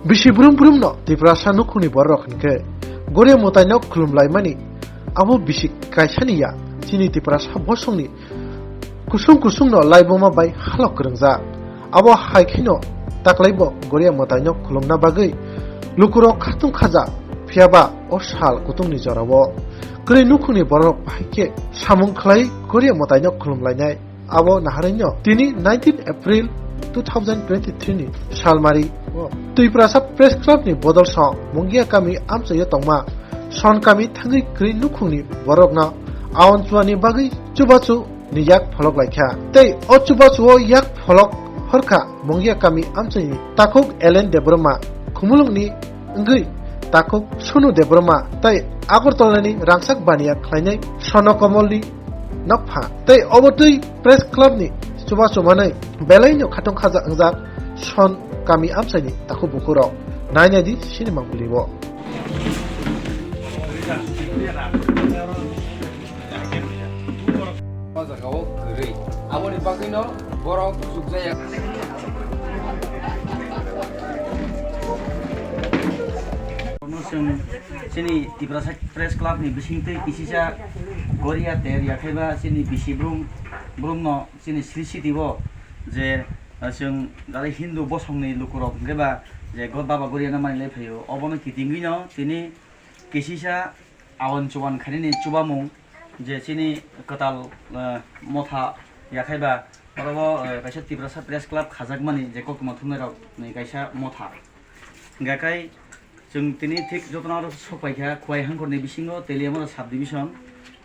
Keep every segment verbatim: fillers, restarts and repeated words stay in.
Bisi brum brum no Tiprasa nukhungni bororok hinkhe Goria mwtaino khulumlaimani abo bisi kaisani ya, chini Tiprasa bosongni kusung kusung no laibuma bai halok kwrwngjak. Abo hai kheno taklaibo Goria mwtaino khulumna bagwi lukurok khatung khaja, phiyaba o sal kutungni jorao kwrwi nukhungni bororok bahai khe samung khlai Goria mwtaino khulumlainai. Abo naharino tini nineteen April two thousand twenty-three ni salmari o Twiprasa Press Club ni bodol song Mungia kami amchaio tongma Son kami thangwi kwrwi nukhungni borokno awan chuani bagwi chubachu ni yak pholok laikha. Tei o chubachu o yak pholok horkha Mungia kami amchaini takhuk Elen Debbarma, Khumulwngni wngwi takhuk Sunu Debbarma tei Agartala ni rangchak baniya khlainai Swarno Kamal ni nokpha tei obo twi Press Club ni chubachu manwi belai no khatong khaja wngjak Son kami amchaini takhuk bukurok. Nainai di sini mangpili o. O jagao kwrwi. Aboni bagwino borok chukjaya. Chini Tiprasa Press Club ni bisingtwi kisisa Goria ter yakhaiba chini bisi brum, brumno chini Sri City o je, ah, chwng jara Hindu bosongni lukurok hwnkhe ba je God Baba Goriano mani lai phaio, obono kitingwino tini kisisa awan chuan khainani chubamung je chini kwtal, ah, motha yakhaiba oro o, ah, kaisa Tiprasa Press Club khajakmani je koktwma thumnairokni kaisa motha. Hingkha khe chwng tini thik jotono oro sok paikha Khowai Hangkhorni bisingo Teliamura sub division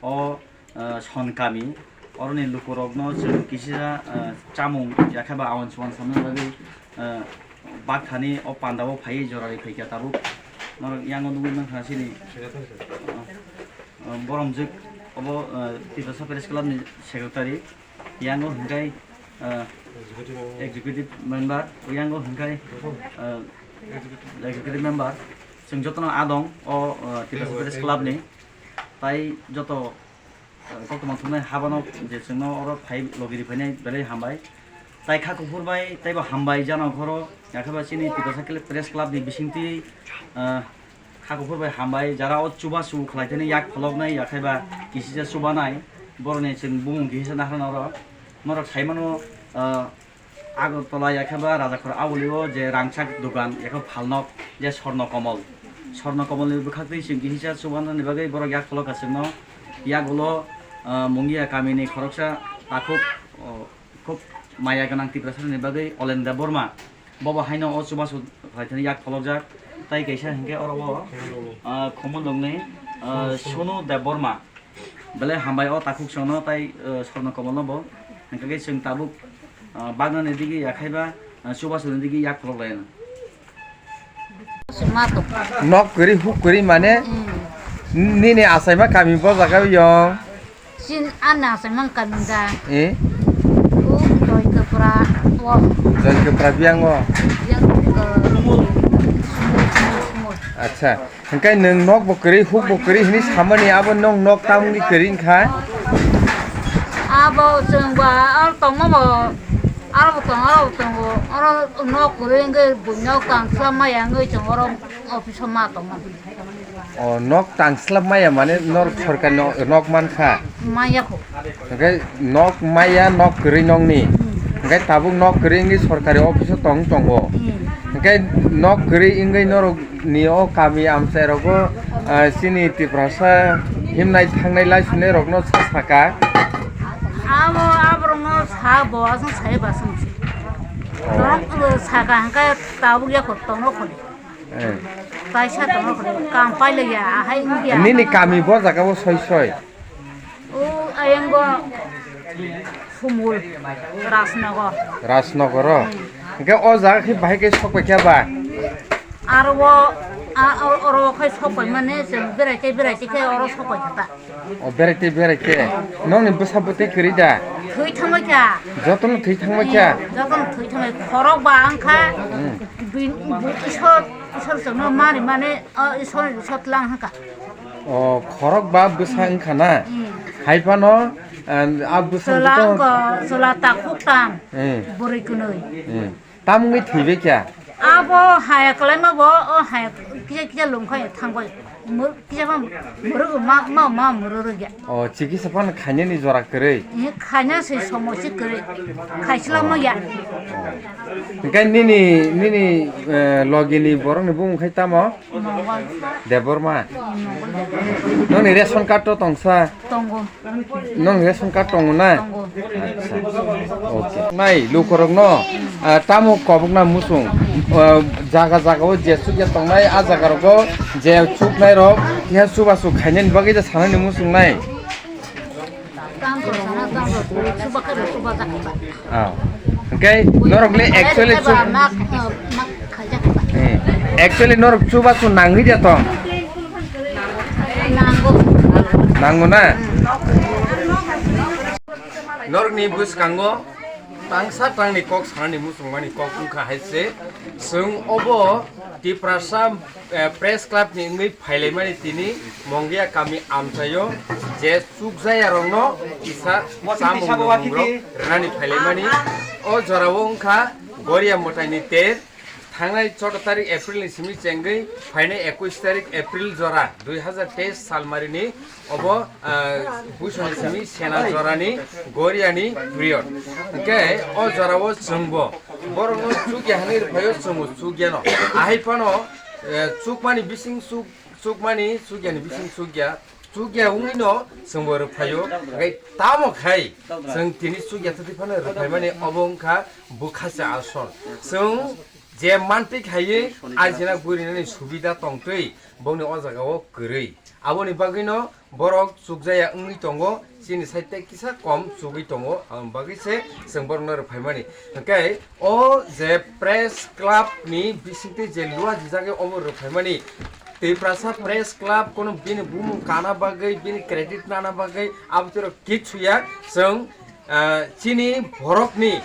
o, ah, Son kami. Oroni lukurokno chwng kisisa, ah, chamung yakhaiba awan chuan samna bagwi, ah, bakthani o pandao phaiwi jorari phaikha tabuk. Norok yango nugwi mankha chini, ah, ah, boromjwk obo, ah, Tiprasa Press Club ni secretary. Yango hwnkhe, ah, executive member, yango hwnkhe, ah, executive member. Chwng jotono adong o, ah, Tiprasa Press Club ni. Tai joto, ah, koktwma thumnai habano je chwngno oro phai logi ri phainai belai hambai. Tai kha kuphur bai taibo hambai jano khoro, yakheba chini Tiprasa Press Club ni bisingtwi, ah, Kha kuphur bai hambai, jara o chubachu khlai thani yak pholoknai, yakhaiba kisisa chubanai, boroni chwng bumung kisa naharna oro. Norok saimano, ah, Agartala yakhaiba Rajakhor aulio je rangchak dogan, yakho phalnok je Swarno Kamal. Swarno Kamalni bwkhaktwi chwng kisa chubanani bagwi borok yak pholokha chwngno. Yagulo, ah, Mungia kamini khoroksa takhuk, oh, Khub maya gwnang Tiprasarokni bagwi Olen Debbarma. Bobo haino o chubachu khlaithani yak pholokjak. Tai kaisa hinkhe oro o, ah, Khumulwngni, ah, Sunu Debbarma. Belai hambai o takhuk songno tai, ah, Swarno Kamalno bo. Hinkhe chwng tabuk, ah, bagnani digi yakhaiba, ah, chubachuni digi yak pholok laino. Nok kwrwi huk kwrwi mane nini achaima kami bo jaga o yong. Sin ana achaima kami da. Eh? O Joy Kwpra o. Joy Kwpra biang o. Biang, eh, Acha. Hingkai nwng nok bo kwrwi huk bo kwrwi hini samani abo nwng nok tamni kwrwi wngkha? Abo chwng ba al tongma bo. Aro bo tongo, aro bo tongo, oro nok kwrwi wngwi buino tangsa maya wngwi chwng oro office o ma tongmani. O, nok tangslap maya mane norok sorkari no-, nok mankha? Maya kho. Hwnkhe nok maya, nok kwrwi nokni. Hmm. Hwnkhe tabuk nok kwrwi wngwi sorkari office o tong tongo. Hmm. Hwnkhe nok kwrwi wngwi norok ni o kami amchai rogo, ah, chini Tiprasa himnai thangnai laisinai rokno sa saka. Abo, aborokno sa bo, aswk sai ba aswk se. Oh. Norok, uh, saka hwnkhe tabuk ya kho, tongno kho. Eh. Kaisa tongno kho, kam pailaiya, ahai wngya. Nini kami bo jaga o soi soi. O ayang bo Sumul, Rajnagar. Rajnagar o? Hmm. Hwnkhe o jaga khe bahai khe sok paikha ba? Aro o, a, o, oro khai sok pai mane, chwng berai tei berai tei khe oro sok pai kha ta. O berai tei berai khe. Nokni bwsa bwtwi kwrwi da? Thwi thangbai kha. Jotono thwi thangbai kha? Hmm, jotono thwi thangbai. Khorok ba wngkha. Hmm. Bin, bu, Isor, Isor chwngno mani mane, o Isor, Isor tlang hwnkha. O khorok ba bwsa wngkha na? Hmm. Hai phano, ah, a bwsa Chwla joto wngkha, chwla takhuk tam. Hmm. Bwrwi kwnwi. Hmm. Tam wngwi thwibai kha? Abo haya kwlaima bo, o haya kisa kisa lungkha thangbai. Mur-, kisa ma muru ma, ma, ma muru rugya. O, chikisa pan khainani jora kwrwi. Ni khaina se somo si kwrwi. Khaisla ma ya. Hingke nini, nini, eh, logini borokni bumung khai tamo? Mongol. Debbarma. Mongol Debbarma. Noni ration card to tongsa? Tongo. Nong ration card tongo na? Tongo. Acha. Okay. Nai lukorokno, ah, tamo kobokna musung, ah, jaga jaga o je chukya tongnai, a jaga rogo je chuknai rok, khe chubachu khainani bagwi je sanani musung nai. Tamo sana, tamo chuba khe chuba jakha. Ah. Okay, norok le actually chuk- Mak, mak. Eh, actually norok chubachu nangwi dia tong? Nango. Nango na? Norokni bwskango tangsa tangni kok sanani muchungmani kok wngkha hai se, chwng obo Tiprasa, eh, Press Club ni wngwi phailaimani tini Mongia kami amchaio je chukjaya rokno kisa chamung nwng rok rwnani phailaimani. O jorao wngkha Goria mwtaini ter. Thangnai choudo tarik April ni simi chengwi phainai ekush tarik April jora dui hazar teis salmarini obo, ah, buisoni simi sena jorani Goriani period. Hwnkhe o jorao chwngbo borokno chukya hwnwi rwphaio, chwngbo chukyano. Ahai phano, eh, chukmani bising chuk-, chukmani, chukyani bising chukya, chukya wngwino chwngbo rwphaio. Hwnkhe tamo khai chwng tini chukya thwtwi phano rwphaimani obo wngkha bwkhacha asol. Chwng je mantwi khaiwi ajina gurinani subida tongtwi bongni o jagao kwrwi. Aboni bagwino borok chukjaya wngwi tongo, chini side tei kisa kom chugwi tongo, aboni bagwi se chwng borokno rwphaimani. Hwnkhe o je Press Club ni bisingtwi je lua jijagwi omo rwphaimani, Tiprasa Press Club kono bini bumung kana bagwi, bini credit nana bagwi abo twerok kichu ya. Chwng Ah, chini borokni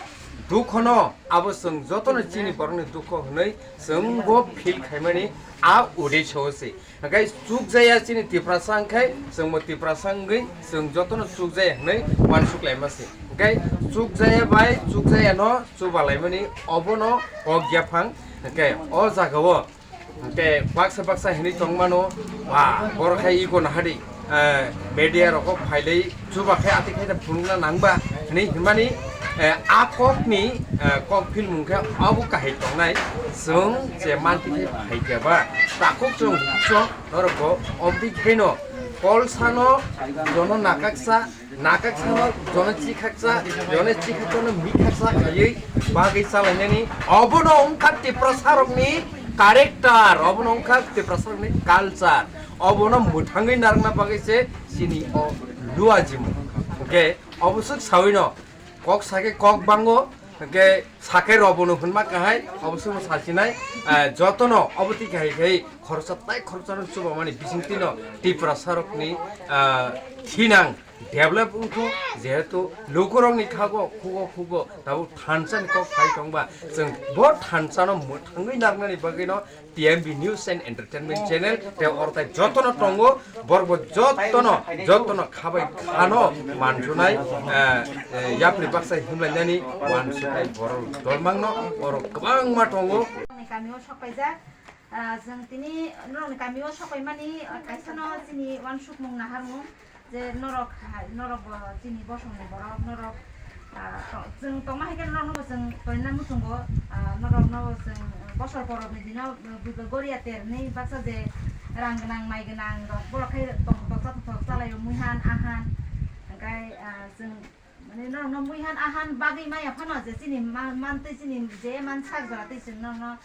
dukhono abo chwng jotono chini borokni dukho hwnwi chwngbo feel khaimani a uddesho se. Hwnkhe chukjaya chini Tiprasa hwnkhe chwngbo Tiprasa wngwi chwng jotono chukjaya hwnwi uansuk laima se. Hwnkhe chukjaya bai chukjayano chubalaimani obono kok yaphang. Hwnkhe o jagao Hwnkhe baksa baksa hinwi tongmano, ba, borok hai iko nahadi, eh, media rokbo phailai chuba khe ati khe phunukna nangba hinwi hinmani, eh, a kokni, eh, kok philmung khe abo kahai tongnai, chwng je manti khe phaikha ba, takhuk chwng bukso norokbo obdi kheno kolsano jono nakaksa, Nakaksano jono chikhaksa, jono chikhaksa no mikhaksa khaiwi bagwi chalainani. Obono wngkha Tiprasarokni character, obono wngkha Tiprasarokni culture. Obono mwthangwi narwkna bagwi se chini o luajimung. Hwnkhe obo swk sawino kok sakhe kok bango, hwnkhe sakhe robono hwnma kahai, obo swkno sasinai, ah, jotono obo twi kahai khai khoroksa tai khoroksano chubamani bisingtwino Tiprasarokni, ah, thinang develop wngkho, jehetu lukurokni khago khugo khugo tabuk thansa ni kok phai tongba, chwng bo thansa no mwthangwi narwknani bagwi no T M B News and Entertainment Channel tei oro tai jotono tongo, borok bo jotono, jotono khabai khano manjunai, eh, eh, yapri baksa himlainani uansuknai borok dolmangno oro kwbangma tongo. Kami o sok paijak. Ah, chwng tini norokni kamio sokoimani, ah, kaisano chini uansukmung naharmung je norok hai, norok bo chini bosongni borok, norok, ah, to-, chwng tongma hai khe norokno bo chwng toina muchungo, ah, norokno bo chwng bosor porobni dino, ah, Goria terni baksa je rang gwnang, mai gwnang rok borok khai tong-, toksa toksa chalaio muihan, ahan, hwnkhe, ah, chwng Mane norokno muihan ahan bagwi maya phano je chini ma-, mantwi chini je mansak jora twi chwng norokno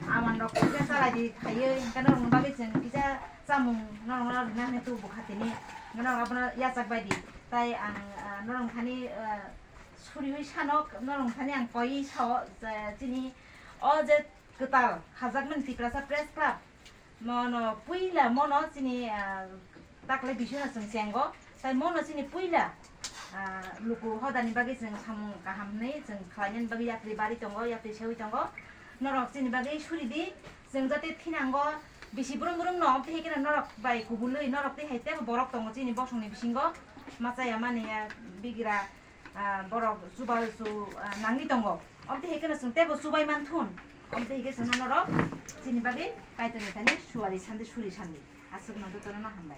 aman rok kisa salai di khaiwi, hwnkhe norokni bagwi chwng kisa chamung norokno rwna hwnwi tubu kha tini. Hwnkhe norok abono yachak bai di. Tai ang, ah, norok thani, ah, suriwi sano norok thani ang koiwi sao je chini o je kwtal khajakmani Tiprasa Press Club. Mono puila mono chini, ah, takle bisuna chwng chengo. Tai mono chini puila, ah, luku hodani bagwi chwng samung kaham hwnwi chwng khlainani bagwi yapri bari tongo, yapri sewi tongo. Norok chini bagwi suri di, chwng jate thinango bisi brum brum no, tei khe norok bai kubului norok tei hai tebo borok tongo chini bosongni bisingo. Machaya mani ya bigra, ah, borok chubachu, ah, nangwi tongo. Oboni hai kheno chwng teibo chubai manthun. Amtwi hige chwngno norok chini bagwi Kaitorni thani suari sandi suri sandi. Aswk no jotono no hambai.